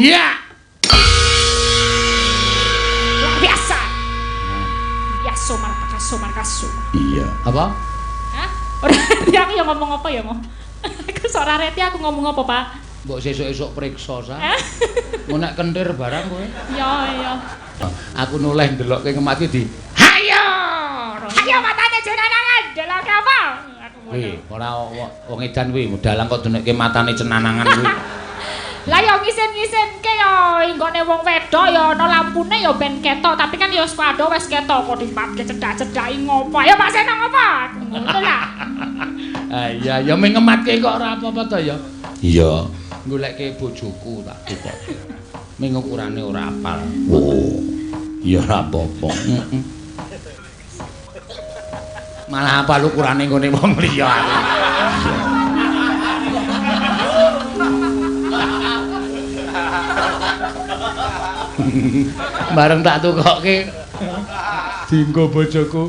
Iya. Luar biasa. Biasa markaso markaso. Iya. Apa? Hah? Ora ngerti aku ya ngomong apa ya, Mo? Aku ora reti aku ngomong apa, Pak? Mbok sesuk-esuk priksa sa. Engko nek kentir barang kowe. Ya, ya. Aku noleh ndelokke ngemati di. Hayo. Ayo matane jenanangan, delok apa? Aku ngono. Kuwi ora wong edan kuwi, dalang kok denekke matane cenanangan kuwi. Lah ya ngisin-ngisinke ya nggone wong wedok ya ana lampune ya ben ketok, tapi kan ya wis padha wis ketok kok dipatke cedak-cedaki ngopo. Ayo Pak Seno ngopo? Aku ngono lah. Ah iya ya mung ngematke kok ora apa-apa to ya. Iya. Goleke bojoku tak tukok. Ming ukurane ora apal. Oh. Ya ora apa-apa. Heeh. Malah apal ukurane nggone wong liya aku. Bareng tak tukokke dienggo bojoku.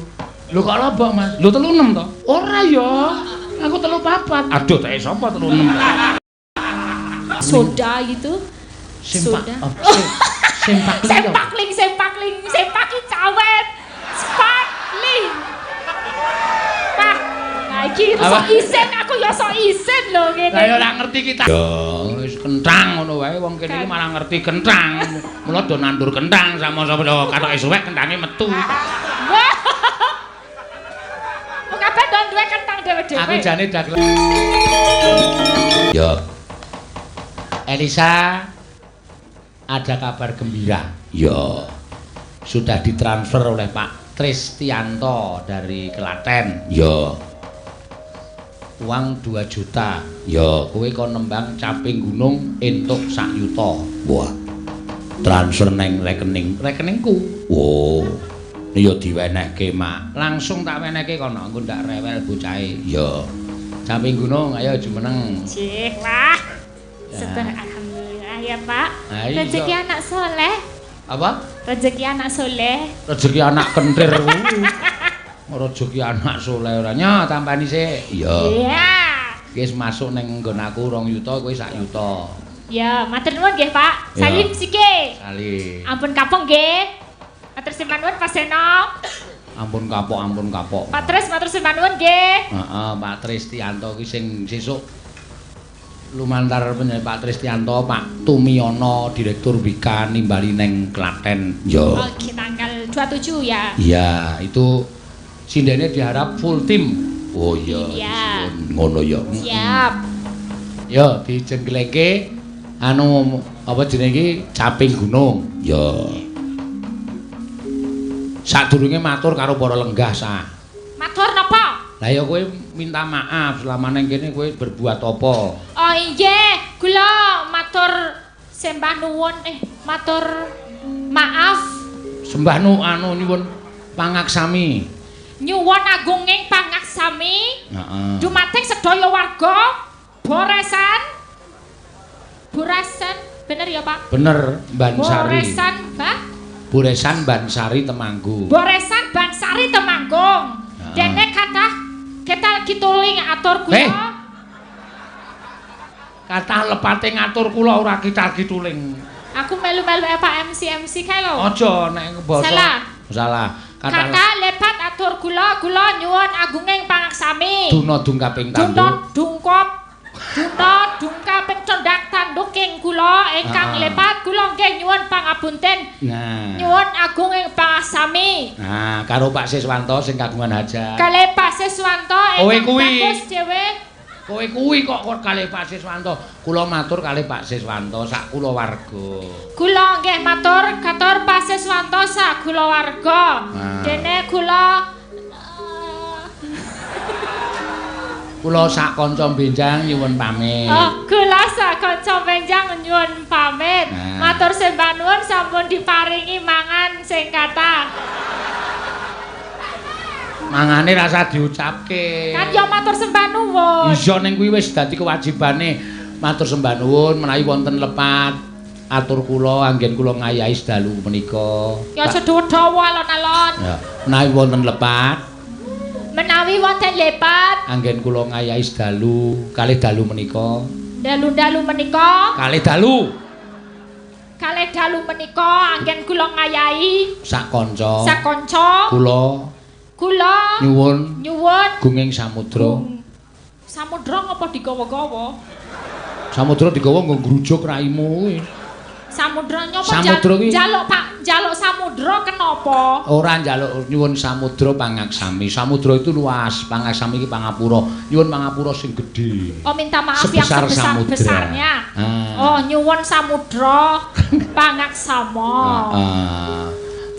Lho kok lobok, Mas? Lho 36 to? Ora ya. Aku 34. Aduh, teke sapa 36? Soda gitu. Sempak. Soda. Oh, sempakling. Sempakling, sempakling, sempaki cawet. Sparkling. Pak, nah iki sok isin aku ya sok isin lho ngene. Lah ya ora ngerti kita. Ya wis kenthang ngono wae wong kene iki malah ngerti kenthang. Mula do nandur kenthang sama sapa katoke suwek kenthange metu. Wah. Wong kabeh do duwe kenthang dhewe-dhewe. Aku jane dagelan. Ya. Elisa, ada kabar gembira. Ya. Sudah ditransfer oleh Pak Tristianto dari Klaten. Ya. Uang 2 juta. Ya, kowe kon nembang caping gunung entuk sak yuta. Wah. Transfer neng rekening rekeningku. Oh. Ya diwenehke, Mak. Langsung tak wenehke kono, engko ndak rewel bocahe. Ya. Caping gunung ayo jumeneng. Cih, wah. Syukur alhamdulillah ya, Pak. Rezeki anak soleh. Apa? Rezeki anak soleh. Rezeki anak kentir kuwi. Rezeki anak soleh ora nya tampani sik. Iya. Iya. Wis masuk ning nggon aku 2 yuta kowe 1 yuta. Ya, matur nuwun nggih, Pak. Salim sike. Salim. Ampun kapok nggih. Matur sembah nuwun Pak Seno. Ampun kapok, ampun kapok. Pak Tris matur sembah nuwun nggih. Heeh, Pak Tristianto kuwi sing sesuk lumantar penyanyi Pak Tristianto, Pak Tumiono, Direktur Wika nimbali neng Klaten. Ya. Oke, tanggal 27 ya. Iya, itu sindene diharap full tim. Oh iya, iya. Ngono ya. Siap. Ya, dijengglengke anu apa jenenge iki caping gunung. Ya. Sadurunge matur karo para lenggah sah. Matur napa? Lah ya kowe minta maaf selama neng kene kowe berbuat apa? Oh iya, kula matur sembah nuwun matur maaf. Sembah nu anu nyuwun pangaksami. Nyuwun agunging pangaksami. Heeh. Dumateng sedaya warga Boresan. Boresan, bener ya, Pak? Bener, Bansari. Boresan, Pak? Boresan Bansari Temanggung. Boresan Bansari Temanggung. Dene kathah ketal kituling atur kula. Kathah lepate ngatur kula ora kital kituling. Aku melu-melu Pak MC MC kae lho. Aja nek basa. Salah. Salah. Kathah lepat atur kula, kula nyuwun agunging pangaksami. Duna dungkaping tanduk. Duna dungkap. Duna dungkaping cendhak tanduking kula ingkang lepat kula nggih nyuwun pangapunten. Nah. Nyuwun agunging pangaksami. Nah, karo Pak Siswanto sing kagungan hajat. Kalih Pak Siswanto ingkang bagus dhewe. Kowe kuwi kok kalih Pak Siswanto. Kula matur kalih Pak Siswanto sak kulawarga. Kula nggih matur katur Pak Siswanto sak kulawarga. Dene kula kula sak kanca benjang nyuwun pamit. Oh, kula sak kanca benjang nyuwun pamit. Nah. Matur sembah nuwun sampun diparingi mangan sing kathah. Mangane rasa diucapke. Kan ya matur sembah nuwun. Iya ning kuwi wis dadi kewajibane matur sembah nuwun menawi wonten lepat atur kula anggen kula ngayahi sedalu menika. Ya aja dawa-dawa alon-alon. Ya, menawi wonten lepat menawi wonten lepat anggen kula ngayahi sedalu kalih dalu menika. Dalu-dalu menika. Kalih dalu. Kalih dalu menika anggen kula ngayahi sak kanca. Sak kanca. Kula kula nyuwun nyuwun gunging samudra. Samudra ngapa digawa-gawa? Samudra digawa nggo ngrujuk raimu kuwi. Samudra nyapa Samudra kuwi njaluk Pak, njaluk samudra kenapa? Ora njaluk nyuwun samudra pangaksami. Samudra itu luas, pangaksami iki pangapura. Nyuwun pangapura sing gedhe. Oh, minta maaf yang Sebesar sebesar-besarnya. Ah. Oh, nyuwun samudra pangaksama. Heeh.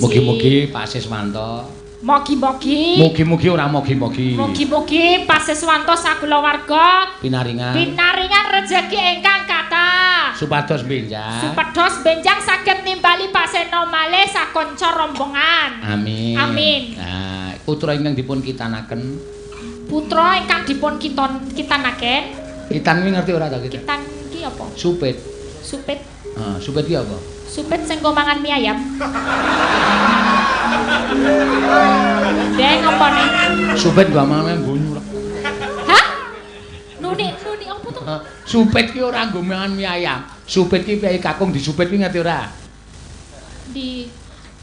Mugi-mugi Pak Siswanto. Mugi-mugi. Mugi-mugi ora mugi-mugi. Mugi-mugi Pak Siswanto sakulawarga pinaringan pinaringan rejeki ingkang kathah. Supados benjang. Supados benjang saged nimbali Pak Seno malih sakanca rombongan. Amin. Amin. Nah, putra ingkang dipun kitanaken. Putra ingkang dipun kitanaken. Kitan kuwi ngerti ora ta kita? Kitan ki apa? Supit. Supit. Heeh, supit ki apa? Supit sing nggo mangan mie ayam. Deng apa nih? Supit nggo mangan nggo nyurak. Hah? Nuni, nuni apa to? Supit ki ora nggo mangan mie ayam. Supit ki piye kakung disupit ki ngerti ora? Di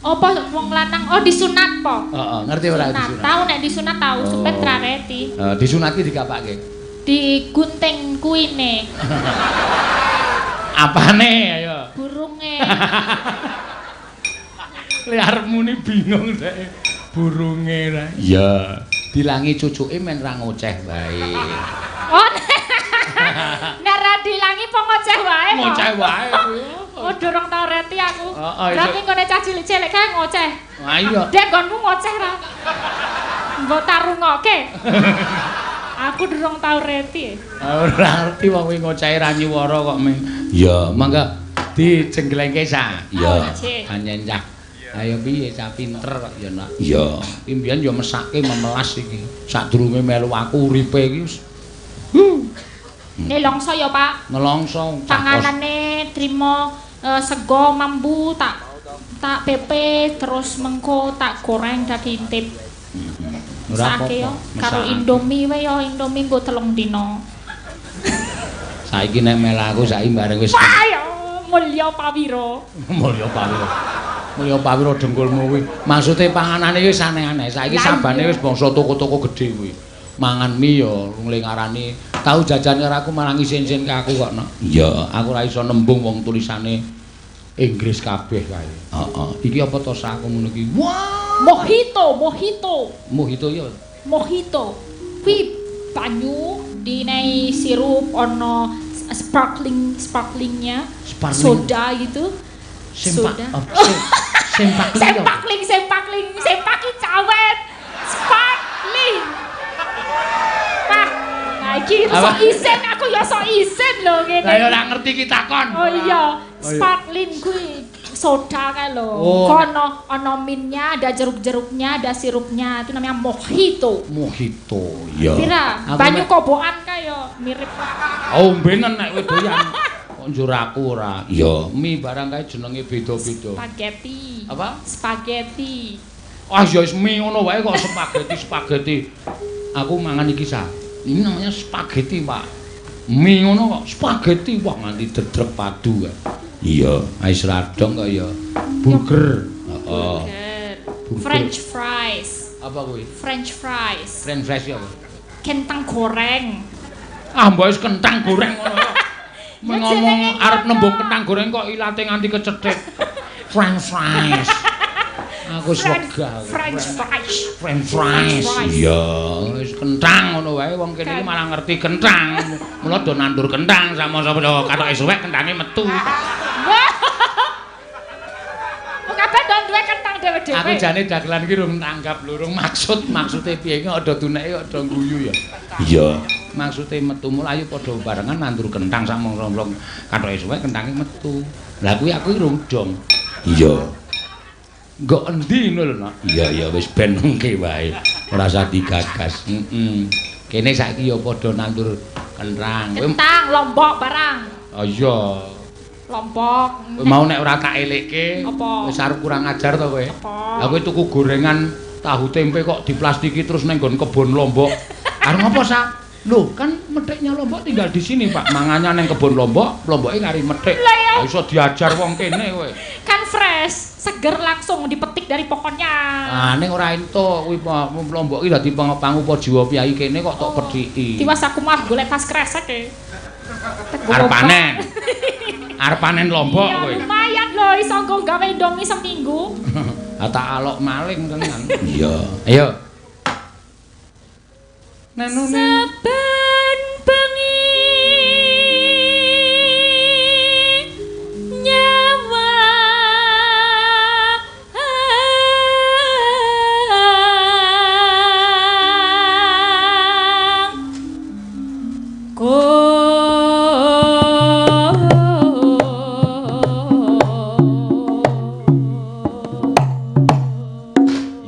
apa wong lanang? Oh, disunat po. Heeh, ngerti ora disunat? Tahu nek disunat tahu, Oh. supit ra reti. Heeh, disunat ki digapake? Digunting kuine. Apane ayo? Burunge. Le arep muni bingung dek. Burunge ra. Iya. Dilangi cucuke men ra ngoceh wae. Oh. Nek ra dilangi po ngoceh wae. Ngoceh wae. Oh, durung tau reti aku. Heeh, berarti nggone cah cilik-cilik kae ngoceh. Wah iya. Dek nggonmu ngoceh ra? Mbok tarungoke. Aku durung tau reti. Ora ngerti wong kuwi ngocehe ra nyiwara kok ming. Iya, mangga dijengglengke sa. Iya. Pancen cah. Ayo piye cah pinter kok ya nak. Iya. Ki mbiyen ya mesake memelas iki. Sadurunge melu aku uripe iki wis. Nelongso ya, Pak. Nelongso. Panganane trimo sego mambu tak pepe terus mengko tak goreng dadi intip. Ora Mesake yo apa-apa. Karo Indomie wae yo, Indomie nggo 3 dina. Saiki nek melu aku saiki bareng wis. Wah yo mulya pawira. Mulya pawira. Mulya pawira dengkulmu kuwi. Maksude panganane wis aneh-aneh. Saiki sabane wis bangsa toko-toko gedhe kuwi. Mangan mie yo ngle ngarani tau jajan karo aku malah ngisin-isin ke aku kok, Nok. Iya, aku ora iso nembung wong tulisane Inggris kabeh kae. Heeh. Iki apa to sak aku ngono iki? Wah, mojito, mojito. Mojito ya. Mojito. Kuwi banyu dinei sirup ono sparkling, sparklingnya, sparkling. Soda gitu. Sempak, soda. Sempakling. Sempakling, sempakling, sempaki cawet. Sparkling. Wah, nah iki sok isin aku ya sok isin lho ngene. Lah ya ora ngerti ki takon. Oh iya, sparkling kuwi soda kae lho. Oh. Kono ono minnya, ada jeruk-jeruknya, ada sirupnya. Itu namanya mojito. Mojito. Iya. Pira? Banyu kobokan kae ya mirip. Oh, ombenen nek kowe doyan. Kok njur aku ora. Iya, mie barang kae jenenge beda-beda. Spaghetti. Apa? Spaghetti. Ah ya wis mie ngono wae kok spaghetti spaghetti. Aku mangan iki sa. Ini namanya spaghetti, Pak. Mie ngono kok spaghetti wah nganti dedrek padu kae. Iya, wis radong kok ya. Burger. Heeh. Burger. French fries. Apa kuwi? French fries. French fries ya apa? Kentang goreng. Ah, mbok wis kentang goreng ngono ya. Ngomong arep nembung kentang goreng kok ilate nganti kecethit. French fries. Aku wis wegah. French fries. French fries. Iya, wis kentang ngono wae wong kene iki malah ngerti kentang. Mula do nandur kentang sama sapa katoke suwek kentange metu. Wong kabeh do duwe kentang dhewe-dhewe. Aku jane dagelan iki rung tanggap lho, rung maksud maksude piye iki ada duneke ada guyu ya. Iya, maksude metu mula ayo padha barengan nandur kentang sak mong-mong katoke suwek kentange metu. Lah kuwi aku rung dong. Iya. Nggo endi ngono lho, Nak? Iya, iya wis ben engke wae. Ora usah digagas. Heeh. Kene saiki ya padha nandur kentang. Kentang, lombok barang. Oh iya. Lombok. Kowe mau nek ora tak elekke, wis arep kurang ajar to kowe. Lah kowe tuku gorengan tahu tempe kok diplastiki terus ning nggon kebon lombok. Arep ngopo, Sa? Loh, kan methiknya lombok tinggal di sini, Pak. Manganya neng kebun lombok, lomboke kari methik. Lah ya. Iso diajar wong kene kowe. Kan fresh, seger langsung dipetik dari pohonnya. Ah, ning ora entuk kuwi lombok iki dadi pangupa jiwa piyai kene kok tok pethiki. Tiwas aku mah golek tas kresek e. Arep panen. Arep panen lombok kowe. Lumayan lho iso nggo gawe Indomie seminggu. Ha tak alok maling tenan. Iya. Ayo. Nenu saben bengi nyawa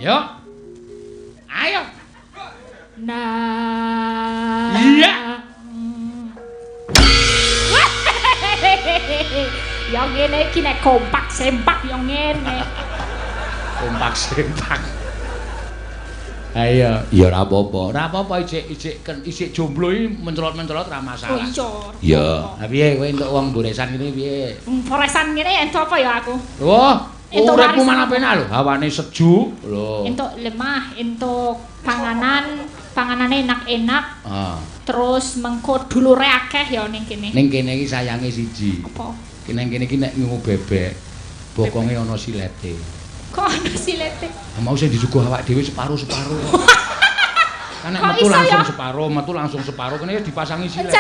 Yo. Ayo. Nah. Iya. Ya ngene iki nek kompak sempak ya ngene. Kompak sempak. Ayo, ya ora apa-apa. Ora apa-apa isik jomblo iki mencelot-mencelot ora masalah. Oh iya. Iya. Ha piye kowe entuk wong boresan ngene piye? Boresan ngene entuk apa ya aku? Wah, uripmu malah penak lho, hawane sejuk lho. Entuk lemah, entuk panganan, panganane enak-enak. Ah. Terus mengko dulure akeh ya ning kene. Ning kene iki sayange siji. Apa? Ning kene iki nek ngingu bebek, bokonge ana silete. Kok ana silete? Mau sing disuguh awak dhewe separo-separo. Kan nek metu langsung ya? Separo, metu langsung separo, kene dipasangi silet.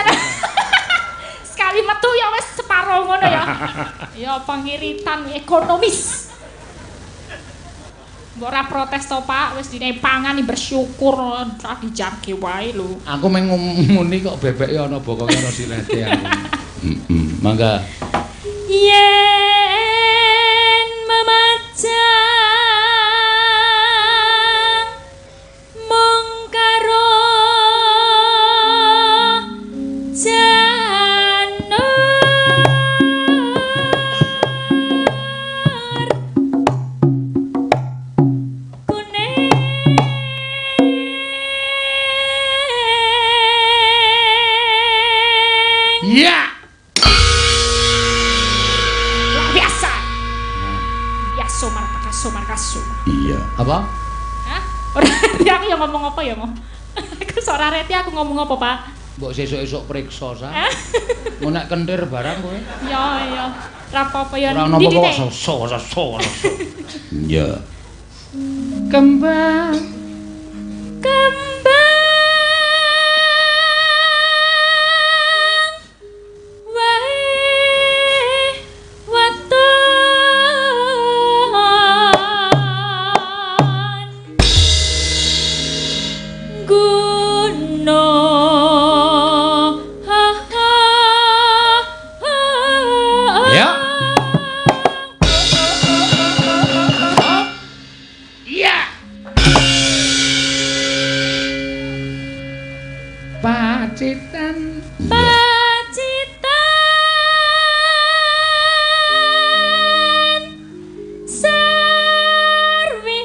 Sekali metu ya wis separo ngono ya. Ya pengiritan ekonomis. Mbok ora protes to, Pak, wis dine pangan bersyukur ora dijage wae lho. Aku meng muni kok bebeke ana bokonge ana silete aku. Heeh, mangga. Yen memajang mung karo janur kuning. Iya. Biasa. Biasa markaso markaso. Iya. Apa? Hah? Ora ngerti aku ya ngomong apa ya, Mo? Aku ora ngerti aku ngomong apa, Pak. Mbok sesuk-esuk periksa sa. Mau nek kentir barang kowe. Ya, ya. Ora apa-apa ya. Ora ono apa-apa so so so. Iya. Kembang kembang wae waton guna ha ha ha. Ya. Iya. Pacitan Pacitan sarwi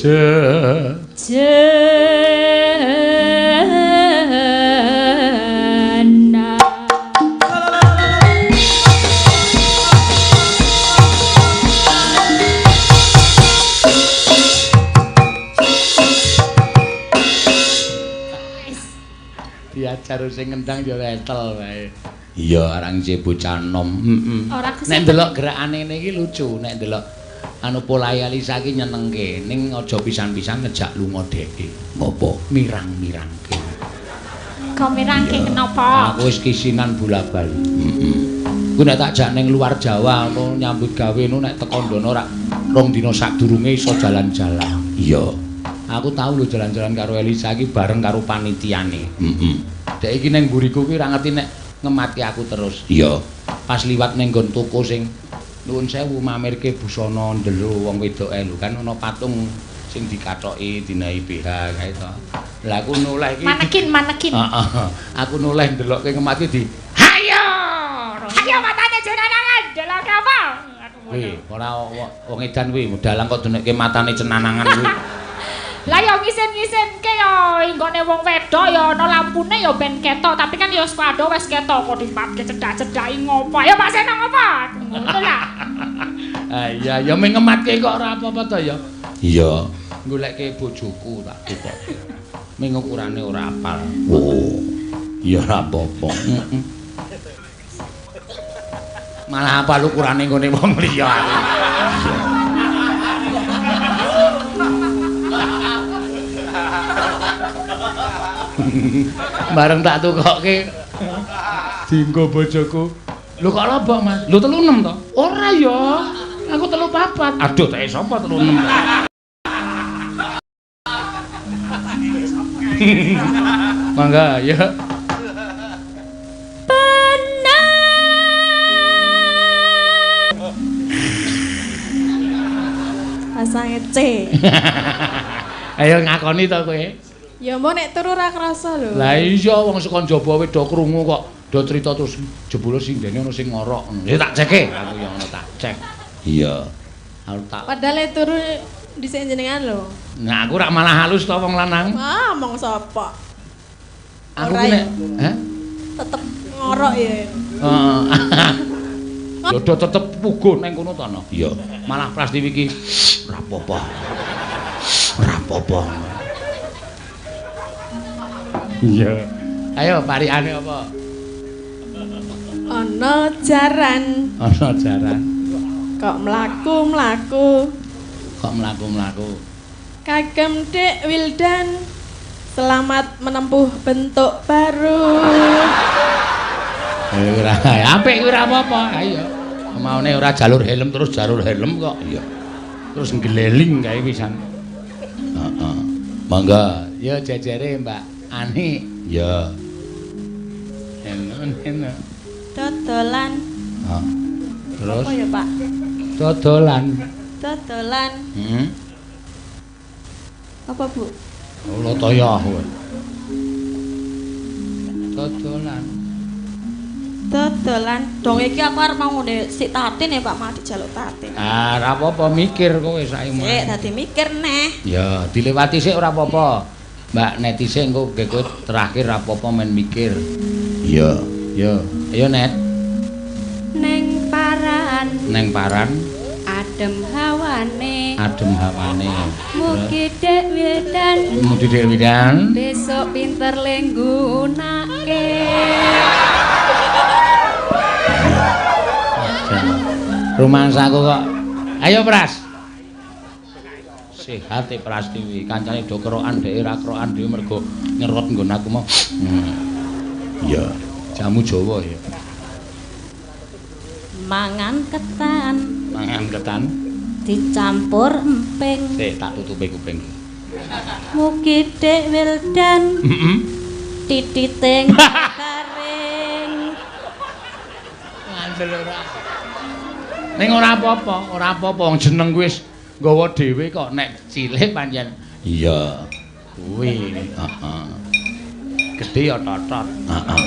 jena. Diajar sing ngendang ya letel wae. Iya, arang je bocah nom. Heeh. Ora Nek ndelok gerakane ngene iki lucu, nek ndelok anu polahe Alisa iki nyenengke, ning aja pisan-pisan ngejak lunga dheke. Ngopo? Mirang-mirangke. Kok mirangke kenapa? Aku wis kisinan bola-bali. Heeh. Ku nek tak jak ning luar Jawa ngono nyambut gawe ngono nek teko ndono rak rong dina sadurunge iso jalan-jalan. Iya. Aku tau lho jalan-jalan karo Elisa iki bareng karo panitiane. Heeh. Dek iki ning mburiku kuwi ora ngerti nek ngematke aku terus. Iya. Pas liwat ning nggon toko sing nuwun sewu mamirke busana ndelo wong wedoke lho kan ana patung sing dikathoki dinahi BH kae to. Lah aku noleh iki manekin manekin. Heeh. Aku noleh ndelokke ngematke di hayo. Hayo matane jenanangan delok apa? Aku ngono. Wih, ora wong edan kuwi dalang kok denekke matane cenanangan kuwi. Lah ya ngisin-ngisinke ya nggone wong wedok ya ana lampune ya ben ketok, tapi kan ya saka ado wis ketok kok dipatke cedak-cedaki ngopo. Ayo Pak Seno ngopo? Ngono lah. Ah iya ya mung ngematke kok ora apa-apa to ya. Iya, goleke bojoku tak tukoke. Ming ukurane ora apal. Oh. Ya ora apa-apa. Heeh. Malah apal ukurane nggone wong liya aku. Bareng tak tukoke dienggo bojoku. Lho kok lobok, Mas? Lho 36 to? Ora ya. Aku 34. Aduh, teke sapa 36? Mangga, ya. Pasange C. Ayo ngakoni to kowe. Ya mbok nek turu ora krasa lho. Lah iya wong saka njaba wis do krungu kok do crita terus jebule sindene ana sing ngorok. Ya tak ceke aku ya ngono tak cek. Iya. Aku tak. Padahal nek turu dhisik jenengan lho. Nah aku rak malah halus to wong lanang. Wah, omong sapa? Aku ki nek, heh? Tetep ngorok ya. Heeh. Dodo tetep puguh neng kono to no. Iya. Malah Prastiwi iki ora apa-apa. Ora apa-apa. Iya. Ayo parikane apa? Ana jaran. Ana jaran. Kok mlaku-mlaku. Kok mlaku-mlaku. Kagem Dek Wildan. Selamat menempuh bentuk baru. Ora apik kuwi ora apa-apa. Ayo. Maune ora jalur helm terus jalur helm kok. Iya. Terus ngleling kae pisan. Heeh. Mangga. Ya jejere Mbak Ani. Ya. Eno eno. Dodolan. Heeh. Terus. Apa ya, Pak? Dodolan. Dodolan. Heeh. Apa, Bu? Oh, lotoyo kowe. Dodolan. Dodolan. Dong iki aku arep mau ngene sik tatin ya, Pak, mau dijaluk tatin. Ah, ora apa-apa mikir kowe saiki. Sik dadi mikir neh. Ya, dilewati sik ora apa-apa. Mbak Neti sik engko kowe terakhir ora apa-apa men mikir. Iya. Yo, ayo Net. Neng paran. Neng paran. Adem hawane. Adem hawane. Mugi Dek Wildan. Mugi Dek Wildan. Besok pinter lenggunake. Rumangsaku kok. Ayo Pras. Sehat e Prastiwi, kancane do kerokan dhek ora kerokan dhewe mergo nyerot nggon aku mau. Iya, jamu Jawa ya. Mangan ketan. Mangan ketan dicampur emping. Sik tak tutupi kuping. Mugi Dek Wildan. Heeh. Tititing garing. Ngandel ora. Ning ora apa-apa, ora apa-apa wong jeneng kuwi wis nggawa dhewe kok nek cilik pancen. Iya. Kuwi, heeh. Gedhe ya totot. Heeh.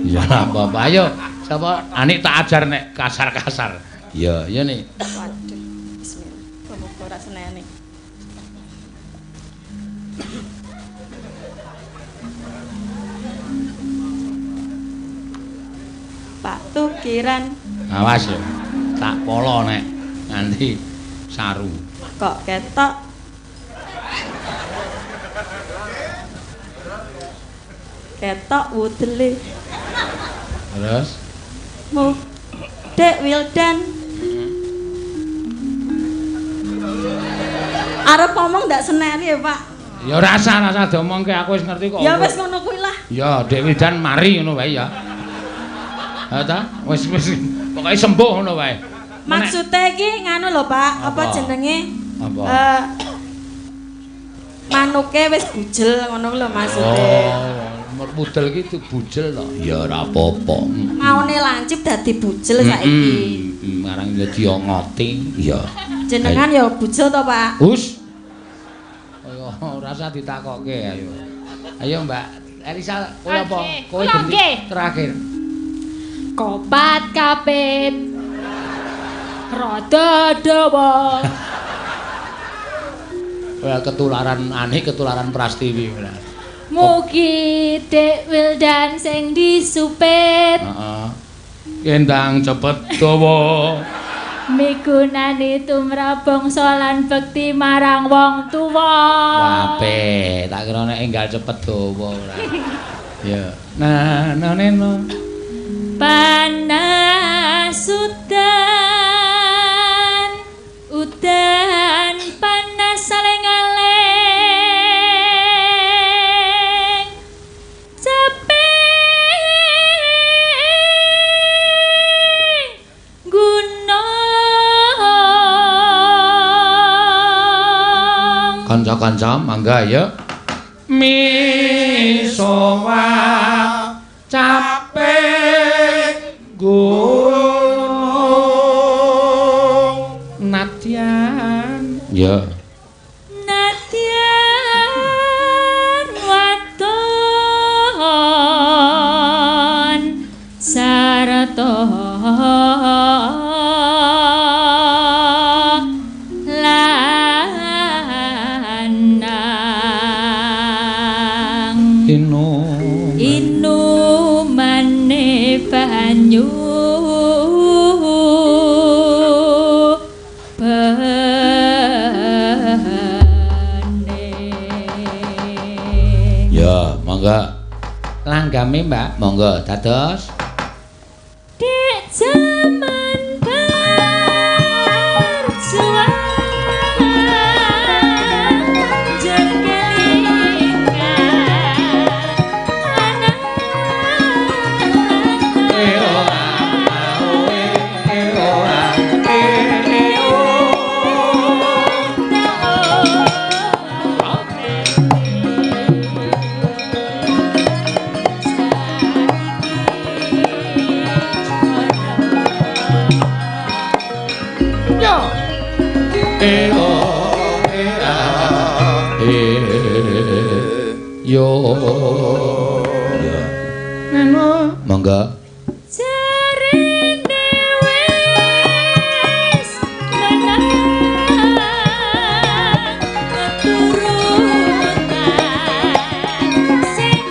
Iya ora apa-apa. Ayo, sapa Anik tak ajar nek kasar-kasar. Iya, iya nih. Waduh. Bismillah. Muga ora senene. Pak Tukiran. Awas ya. Tak polo nek nganti saru. Kok ketok. Ketok wudele. Terus? Mu Dek Wildan. Arep ngomong ndak seneni ya, Pak? Ya ora usah, ora usah diomongke, aku wis ngerti kok. Ya wis ngono kuwi lah. Ya, Dek Wildan mari ngono wae ya. Ha ta? Wis wis pokoke sembuh ngono wae. Maksude iki nganu lho, Pak, apa jenenge? Apa? Manuke wis bujel ngono lho maksude. Oh, mudel iki bujel to. Ya ora apa-apa. Maune lancip dadi bujel saiki. Marang ya diongoti. Ya. Jenengan ya bujel to, Pak? Hus. Ayo ora usah ditakokke ayo. Ayo Mbak Elisa, kowe apa? Kowe terakhir. Kopat kapit. Rada dawa. Ketularan aneh, ketularan Prastiwi. Mugi Dek Wildan sing disupit. Heeh. Kendang cepet dawa. Migunani tumrap bangsa lan bekti marang wong tuwa. Apik, tak kira nek enggal cepet dawa ora. Ya. Nah, neno. Panas udan, udan panas saling-aling. Caping gunung. Kanca-kanca mangga ya. Misowa caping gunung nadyan. Ya. Nadyan waton sarta lanang. Inumane banyu bening. Ya, monggo. Langgame, Mbak, monggo dados. Dek jaman berjuang Yo. Ya. Neno, monggo. Jarene wis menang keturunan sing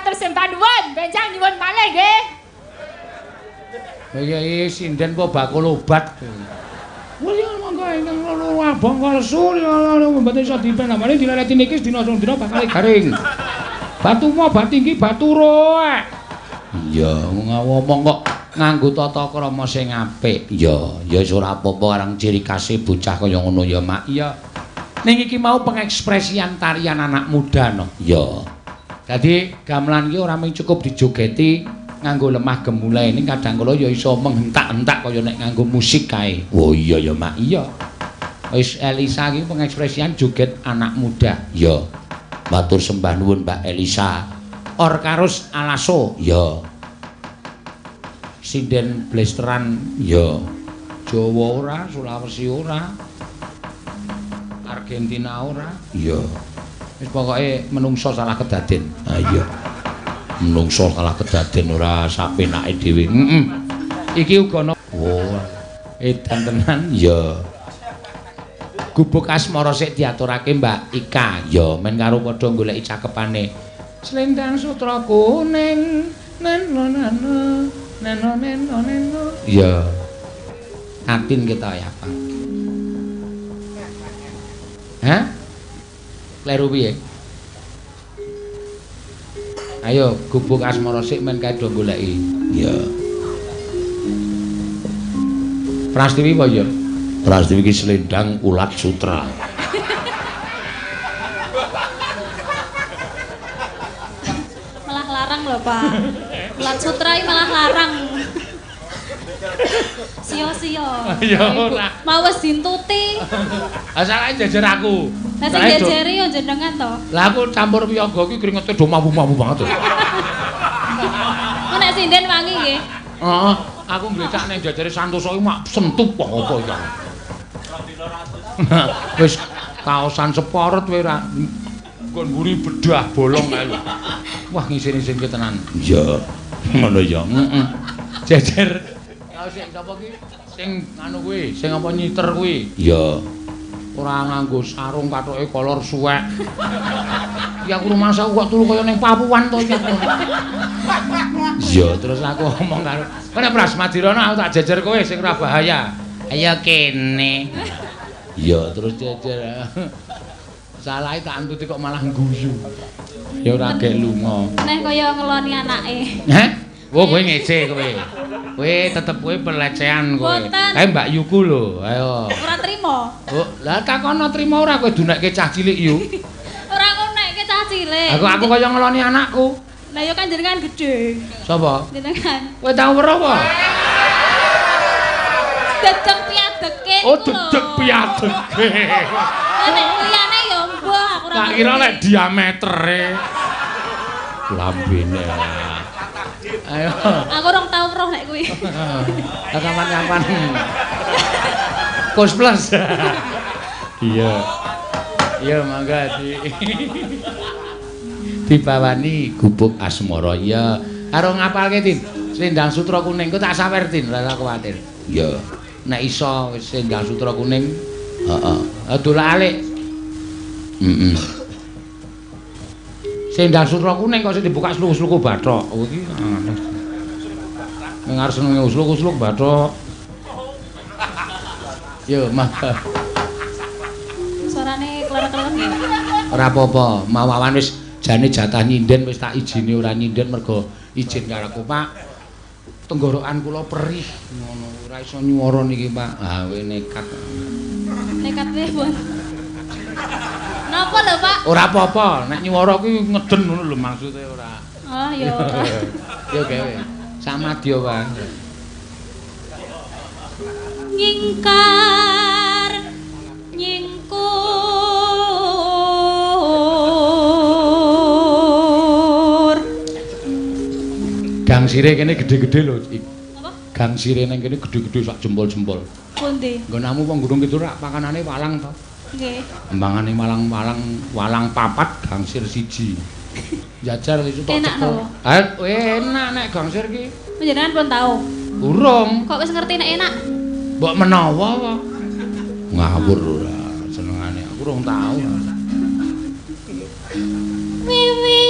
matur sembah nuwun. Benjang nyuwun malih nggih. Iya iki sinden apa bakul obat. Wis monggo ingkang loro abang kalsu loro mboten iso dipenamani dilereti niki dina dina bakal garing. Batu mo batu tinggi batu roek. Iya, ngomong kok nganggo tata krama sing apik. Iya, ya wis ora apa-apa arang ciri khase bocah kaya ngono ya, Mak. Iya. Ning iki mau pengekspresian tarian anak muda no. Iya. Dadi gamelan iki ora mung cukup dijogeti nganggo lemah gemulai, ning kadang kala ya iso menghentak-hentak kaya nek nganggo musik kae. Oh iya ya, Mak. Iya. Wis Elisa iki pengekspresian joget anak muda. Iya. Matur sembah nuwun Mbak Elisa. Orkarus Alaso. Iya. Sinden blesteran. Iya. Jawa ora, Sulawesi ora. Argentina ora. Iya. Wis pokoke menungso salah kedaden. Ha iya. Menungso salah kedaden ora sapenake dhewe. Heeh. Iki uga ana. Oh. Edan tenan. Iya. Gubuk asmara sik diaturake Mbak Ika. Ya, men karo padha goleki cakepane. Slendang sutra kuning, neno neno, neno neno neno. Iya. Atin kita ya, Pak. Hah? Kleru piye? Ayo gubuk asmara sik men kae do goleki. Iya. Prastiwi apa ya? Prastiwi iki selendang ulat sutra. Malah larang lho, Pak. Ulat sutra iki malah larang. Sio-sio. Ya ora. Mau wis dintuti. Ha salahe jejer aku. Lah sing jejeri yo jenengan to. Lah aku campur piyaga iki kringete do mambu-mambu banget. Kok nek sinden wangi nggih. Heeh, aku nglecak ning jejere Santoso iki mak sentup apa ya. Wis kaosan seporot kowe ora nggon mburi bedah bolong kae lho. Wah ngisin-isinke tenan. Iya. Ngono ya. Heeh. Jejer kaos sing sapa ki? Sing anu kuwi, sing apa nyiter kuwi. Iya. Ora nganggo sarung kathoke kolor suwek. Ya aku rumangsa kok turu kaya ning Papuan to ya. Iya, terus aku ngomong karo, "Kene Pras Madirana aku tak jejer kowe sing ora bahaya." Ayo kene. Iya, terus jejer. Salahe tak antuti kok malah ngguyu. Ya ora gek lunga. Neh kaya ngeloni anake. Heh? Oh, kowe ngece kowe. Kowe tetep kowe pelecehan kowe. Kae Mbak Yuku lho, ayo. Ora trimo. Oh, lah takono trimo ora kowe dunekke cah cilik yu. Ora ngunekke cah cilik. Aku kaya ngeloni anakku. Lah ya kan jenengan gedhe. Sapa? Jenengan. Kowe tau weruh apa? Dedeg piadeke. Oh, dedeg piadeke. Lah nek liyane ya mbah aku ora. Tak kira nek diametere. Lambene. Ayo. Aku rong tau weruh nek kuwi. Lah kapan-kapan. Kos plus. Iya. Iya, mangga di. Dibawani gubuk asmara. Iya. Karo ngapalke, Tin. Selendang sutra kuning ku tak sawer, Tin, ora kuwatir. Iya. Nek iso wis selendang sutra kuning. Heeh. Dolak-alik. Heeh. Selendang sutra kuning kok sing dibuka sluku-sluku bathok. Oh iki aneh. Ning arep senenge usluk-usluk bathok. Yo, mangga. Suarane kleru-kleru nggih. Ora apa-apa, mawawan wis jane jatah nyinden wis tak ijini ora nyinden mergo izin karo aku, Pak. Tenggorokan kula perih ngono, ora iso nyuwara niki, Pak. Ah, kowe nekat. Nekat piye, Bun? Napa lho, Pak? Ora apa-apa, nek nyuwara kuwi ngeden ngono lho maksude ora. Oh, ya ora. Ya gawe. Samadya wae. Nyingkar nyingkur Gangsire kene gedhe-gedhe lho. Apa? Gangsire nang kene gedhe-gedhe sak jempol-jempol. Pundi? Nggonamu wong Gunung Kidul rak pakanane walang to. Nggih. Mbangane walang-walang, walang papat gangsir siji. Jajar wis tok cekel. Enak nek gangsir ki. Panjenengan pun tau? Urung. Kok wis ngerti nek enak? Mbok menawa apa? Ngawur ora senengane aku urung tau. Wiwi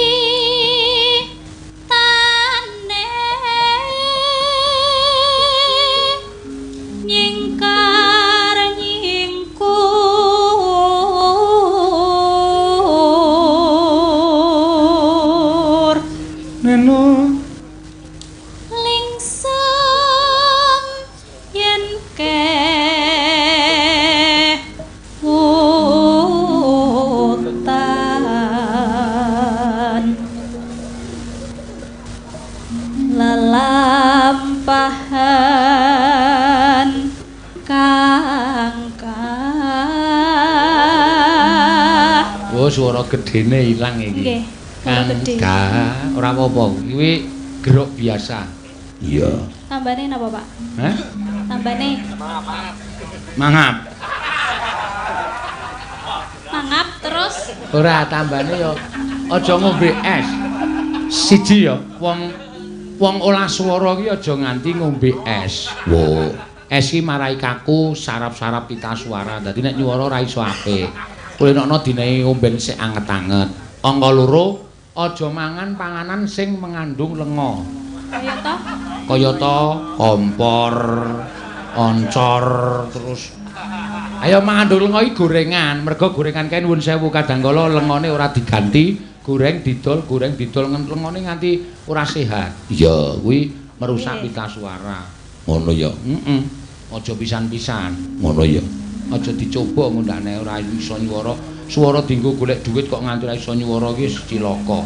Oh, swara gedene ilang iki. Nggih, swara gedhe. Kang, ora apa-apa. Kuwi geruk biasa. Iya. Tambane napa, Pak? Hah? Tambane Mangap. Mangap terus ora tambane ya aja ngombe es. Siji ya, wong wong olah swara ki aja nganti ngombe es. Wo, es ki marai kaku saraf-saraf pita suara. Dadi nek nyuwara ora iso apik. Kuwi dinehi ngomben sik anget-anget. Angka loro, aja mangan panganan sing mengandung lenga. Kayata? Kayata kompor, oncor, terus ayo mengandung lenga iki gorengan. Mergo gorengan kae nuwun sewu kadang kala lengane ora diganti, goreng didol lengane nganti ora sehat. Iya, kuwi merusak pita suara. Ngono ya. Heeh. Aja pisan-pisan. Ngono ya. Aja dicoba ngundane ora iso nyuwara. Suara dienggo golek duit kok nganti ora iso nyuwara iki cilaka.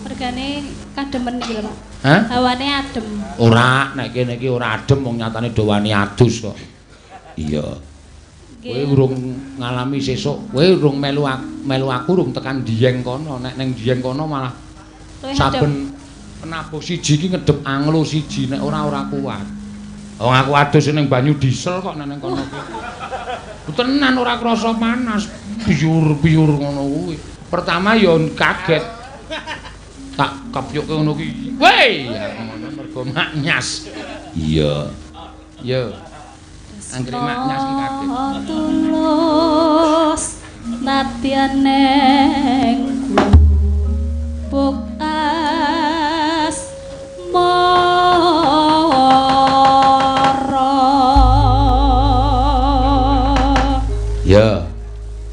Mergane kademen iki lho, Pak. Hah? Hawane adem. Ora, nek kene iki ora adem wong nyatane do wani adus kok. Iya. Kowe urung ngalami sesuk, kowe urung melu aku urung tekan Dieng kono. Nek ning Dieng kono malah saben penabuh siji iki ngedep anglo siji, nek ora ora kuat. Wong aku adus ning banyu diesel kok nek ning kono kuwi. Tenan ora krasa panas, piyur-piyur ngono kuwi. Pertama ya kaget. Tak kepyuke ngono kuwi. Weh, ngono mergo maknyas. Iya. Ya. Anggere maknyas ki kaget. Tulus nadyan neng gubuk asmara. Ya.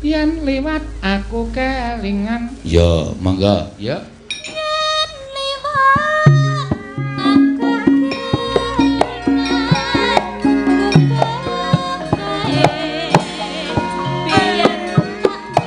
Yen liwat aku kelingan. Ya, monggo. Ya. Yen liwat aku kelingan gubuk ae biyen tak ning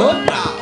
Aku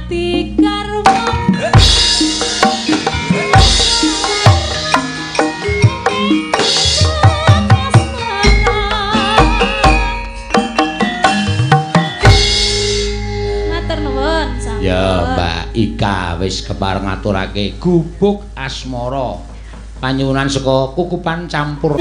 Dadi garwa Matur nuwun sampun. Ya, Mbak Ika wis kepareng ngaturake gubuk asmara. Panyuwunan saka kukupan campur.